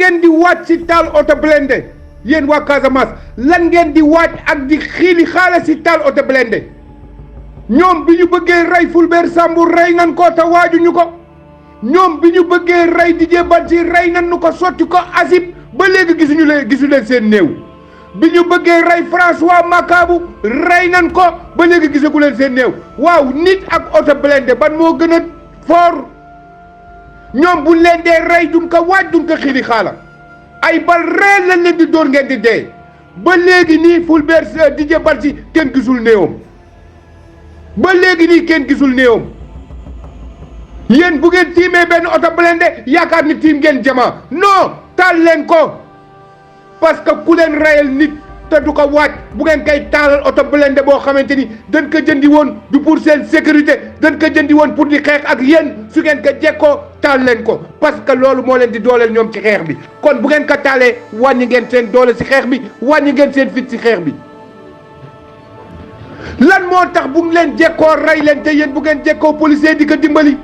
ngeen di waaj si taal oto blindé yéen waa Casamance lan ngeen di waaj ak di xiili xaala si taal oto blindé ñoom bi ñu bëggee rey Fulbert Sambou rey nan ko te waajuñu ko ñoom bi ñu bëggee rey Didier Badji rey nan nu ko sotti ko asib ba léegi gisu leen seen néew bi ñu bëggee rey François Makabu rey nan ko ba léegi gisagu leen seen néew waaw nit ak oto blindé ban moo gën a fort ñoom bu leen dee rey duñ ko waaj duñ ko xiili xaala ay bal reel lañ leen di dóor ngeen di dee ba léegi nii Fulbert Didier Badji kenn gisul néewam ba léegi nii kenn gisul néewam yéen bu ngeen tiimee benn oto blindé yaakaar ni tiim ngeen jamaa non taal leen ko parce que ku leen reyal nit te du ko waaj bu ngeen koy taalal oto blindé boo xamante ni dañ ko jëndi woon du pour seen sécurité dañ ko jëndi woon pour di xeex ak yéen su ngeen ko jekkoo taal leen ko parce que loolu moo leen di dooleel ñoom ci xeex bi kon bu ngeen ko taalee wàññi ngeen seen doole si xeex bi wàññi ngeen seen fit si xeex bi lan moo tax bu ngi leen jekkoo rey leen te yéen bu ngeen jekkoo policier di ko dimbali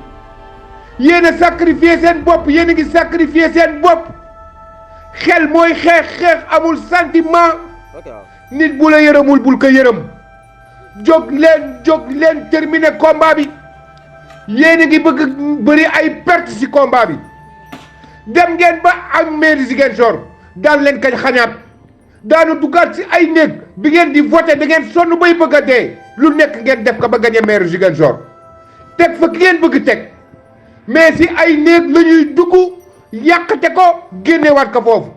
yéen a sacrifier seen bopp yéen a ngi sacrifier seen bopp xel mooy xeex amul sentiment nit bu la yërëmul bul ko yërëm jóg leen terminer combat bi yéen a ngi bëgg bëri ay perte ci combat bi dem ngeen ba am mairie Ziguinchor daan leen kañ xañaat daanu duggaat ci ay néeg bi ngeen di voté da ngeen sonn bay bëgg a dee lu nekk ngeen def ko ba gagné maire Ziguinchor teg fa ki ngeen bëgg teg mais ci ay néeg la ñuy dugg yàqate ko génnewaat ko foofu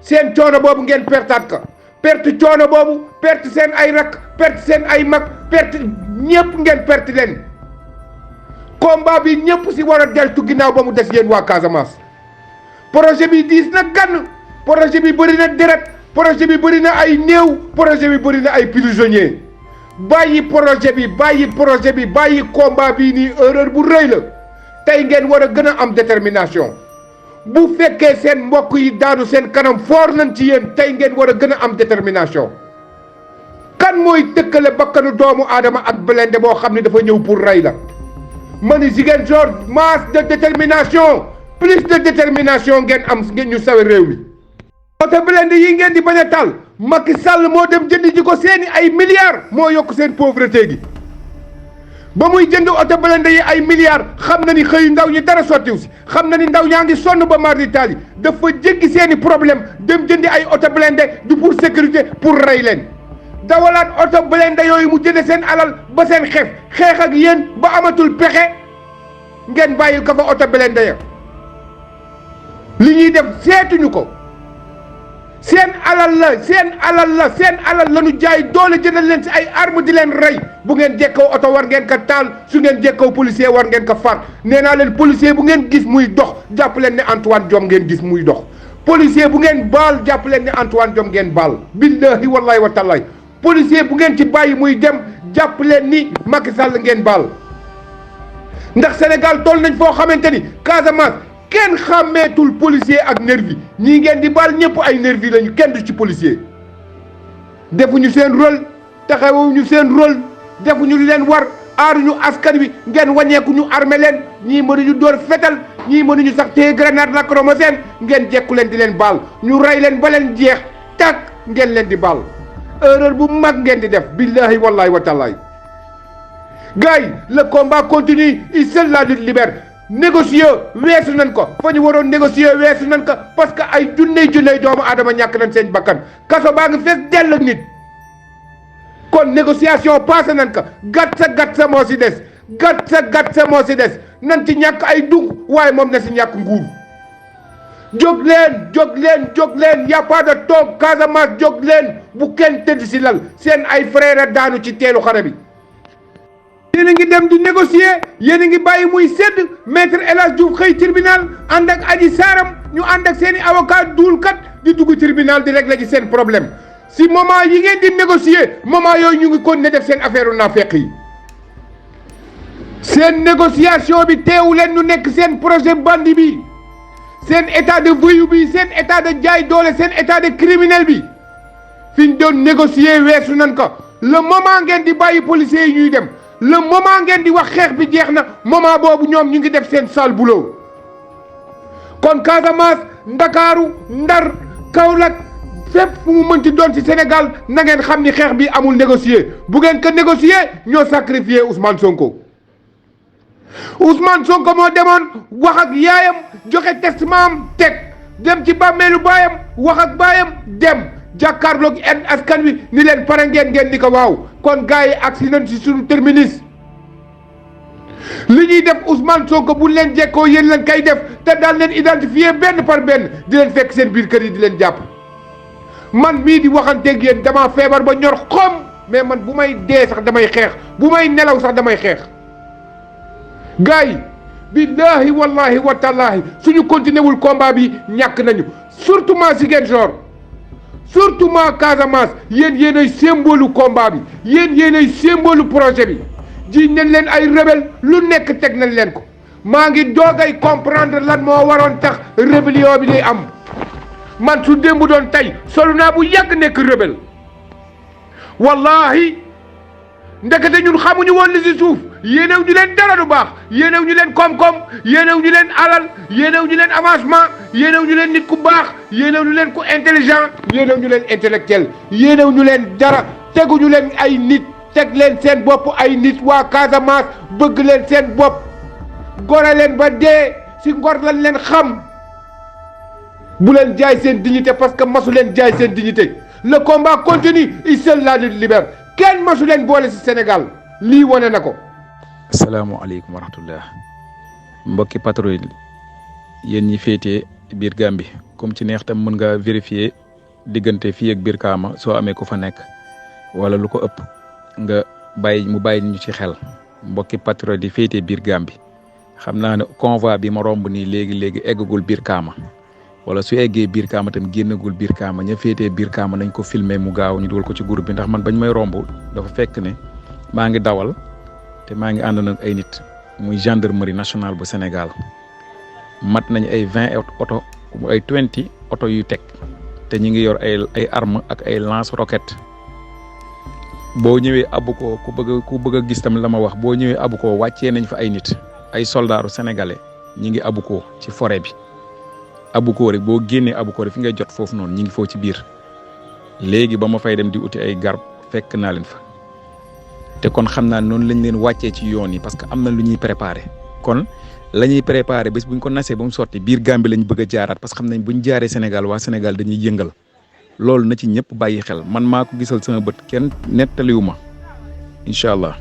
seen coono boobu ngeen pertaat ko perte coono boobu perte seen ay rak perte seen ay mag perte ñëpp ngeen perte leen combat bi ñëpp ci war a deltu ginnaaw ba mu des yéen waa Casamance projet bi diis na gann projet bi bëri na deret projet bi bëri na ay néew projet bi bëri na ay prisonniers bàyyi projet bi bàyyi combat bii nii erreur bu rëy la tey ngeen war a gën a am détermination bu fekkee seen mbokk yi daanu seen kanam foor nañ ci yéen tey ngeen war a gën a am détermination kan mooy tëkkale bakkanu doomu aadama ak blindé boo xam ne dafa ñëw pour rey la ma ni Ziguinchor masse de détermination plus de détermination ngeen am ngeen ñu sawe réew mi oto blindé yi ngeen di bañ a taal Macky Sall moo dem jënd ji ko seeni ay milliards moo yokk seen pauvreté gi ba muy jënd oto blindé yi ay milliards xam na ni xëyu ndaw ñi dara sottiw si xam na ni ndaw ñaa ngi sonn ba mardi taali dafa jéggi seeni problème dem jëndi ay oto blindé du pour sécurité pour rey leen dawalaat oto blindé yooyu mu jënd seen alal ba seen xeex ak yéen ba amatul pexe ngeen bàyyil ko fa oto blindé ya li ñuy def seetuñu ko seen alal la ñu jaay doole jëndal leen si ay arme di leen rey bu ngeen jekkoo oto war ngeen ko taal su ngeen jekkoo policier war ngeen ko faat nee naa leen policier bu ngeen gis muy dox jàpp leen ne Antoine Diome ngeen gis muy dox policier bu ngeen baal jàpp leen ne Antoine Diome ngeen baal billahi wallahi wa taalaay policier bu ngeen ci bàyyi muy dem jàpp leen ni Macky Sall ngeen baal ndax Sénégal toll nañ foo xamante ni Casamance kenn xàmmeetul policier ak nervi ñii ngeen di baal ñëpp ay nervi lañu kenn du ci policier defuñu seen rôle taxawuñu seen rôle defuñu lu leen war aaruñu askan wi ngeen wàññeeku ñu armé leen ñii mënuñu dóor fetal ñii mënuñu sax téye grenade lacrymogène ngeen jekku leen di leen baal ñu rey leen ba leen jeex tàkk ngeen leen di baal erreur bu mag ngeen di def billahi wallahi wa taalaay gars yi le combat continue et seule la lutte libère négocier weesu nañ ko fa ñu waroon négocier weesu nañ ko parce que ay junney doomu aadama ñàkk nañ seen bakkan kaso baa ngi fees dell ak nit kon négociation passé nañ ko gat sa moo si des gat sa moo si des nañ ci ñàkk ay dung waaye moom na si ñàkk nguur jóg leen y a pas de toog Casamance jóg leen bu kenn tëdd si lal seen ay frère a daanu ci teelu xare bi yéen a ngi dem di négocier yéen a ngi bàyyi muy sedd maître El Hadj Diouf xëy tribunal ànd ak Adji Sarram ñu ànd ak seen i avocat duulkat di dugg tribunal di régler ci seen problème si moment yi ngeen di négocier moment yooyu ñu ngi continuer def seen affaire naafeq yi seen négociation bi teewu leen ñu nekk seen projet bandi bi seen état de voyou bi seen état de jaay doole seen état de criminel bi fi ñu doon négocier weesu nañ ko le moment ngeen di bàyyi policiers yi ñuy dem le moment ngeen di wax xeex bi jeex na moment boobu ñoom ñu ngi def seen sale boulot kon Casamance Ndakaaru Ndar Kaolack fépp fu mu mënti doon ci Sénégal na ngeen xam ni xeex bi amul négocier bu ngeen ko négocier ñoo sacrifier Ousmane Sonko. Ousmane Sonko moo demoon wax ak yaayam joxe testament am teg dem ci bàmmeelu baayam wax ak baayam dem jàkkaarloog askan wi ni leen pare ngeen ni ko waaw kon gars yi agsi nañ ci suñu terminus. li ñuy def Ousmane Sonko bu leen jekkoo yéen leen kay def te daal leen identifier benn par benn di leen fekk seen biir kër yi di leen jàpp man mii di waxanteeg yéen damaa feebar ba ñor xom mais man bu may dee sax damay xeex bu may nelaw sax damay xeex gars yi billahi wallahi wa tallahi suñu continué wul combat bi ñàkk nañu surtout ma Ziguinchor surtout ma Casamance yéenay symbole combat bi yéenay symbole projet bi ji nañ leen ay rebelle lu nekk teg nañ leen ko maa ngi doogay comprendre lan moo waroon tax rébellion bi day am man su démb doon tey solu naa bu yàgg nekk rebelle wallahi ndekete ñun xamuñu woon li si suuf yéenew ñu leen dara du baax yéenew ñu leen koom-koom yéenew ñu leen alal yéenew ñu leen avancement yéenew ñu leen nit ku baax yéenew ñu leen ku intelligent yéenew ñu leen intellectuel yéenew ñu leen dara teguñu leen ay nit teg leen seen bopp ay nit waa Casamance bëgg leen seen bopp gore leen ba dee si ngor lañ leen xam bu leen jaay seen dignité parce que masu leen jaay seen dignité le combat continue et seule la lutte libère kenn masu leen boole si Sénégal lii wane na ko. asalaamaaleykum wa rahmatullah mbokki patrouille yéen ñi féetee biir Gambie comme ci neex tam mën nga vérifier diggante fii ak biir Kaama soo amee ku fa nekk wala lu ko ëpp nga bàyyi ñu ci xel mbokki patrouille di féetee biir Gambie xam naa ne convoi bi ma romb nii léegi eggagul biir Kaama wala su eggee biir Kaama tam génnagul biir Kaama ña féetee biir Kaama nañ ko filmer mu gaaw ñu dugal ko ci groupe bi ndax man bañ may romb dafa fekk ne maa ngi dawal te maa ngi ànd ak ay nit muy gendarmerie nationale bu Sénégal mat nañ ay 20 oto ay 20 oto yu teg te ñu ngi yor ay arme ak ay lance roquette boo ñëwee abu ko ku bëgg a gis tam la ma wax boo ñëwee abu ko wàccee nañ fa ay nit ay soldaaru sénégalais ñi ngi abu ko ci forêt bi abu ko rek boo génnee abu ko rek fi ngay jot foofu noonu ñi ngi foofu ci biir léegi ba ma fay dem di uti ay garab fekk naa leen fa te kon xam naa noonu lañ leen wàccee ci yoon yi parce que am na lu ñuy préparé kon la ñuy préparé bés buñ ko nasee ba mu sotti biir Gambie lañ bëgg a jaaraat parce que xam nañ buñ jaaree Sénégal waa Sénégal dañuy yëngal loolu na ci ñëpp bàyyi xel man maa ko gisal sama bët kenn nettaliwu ma incha allah.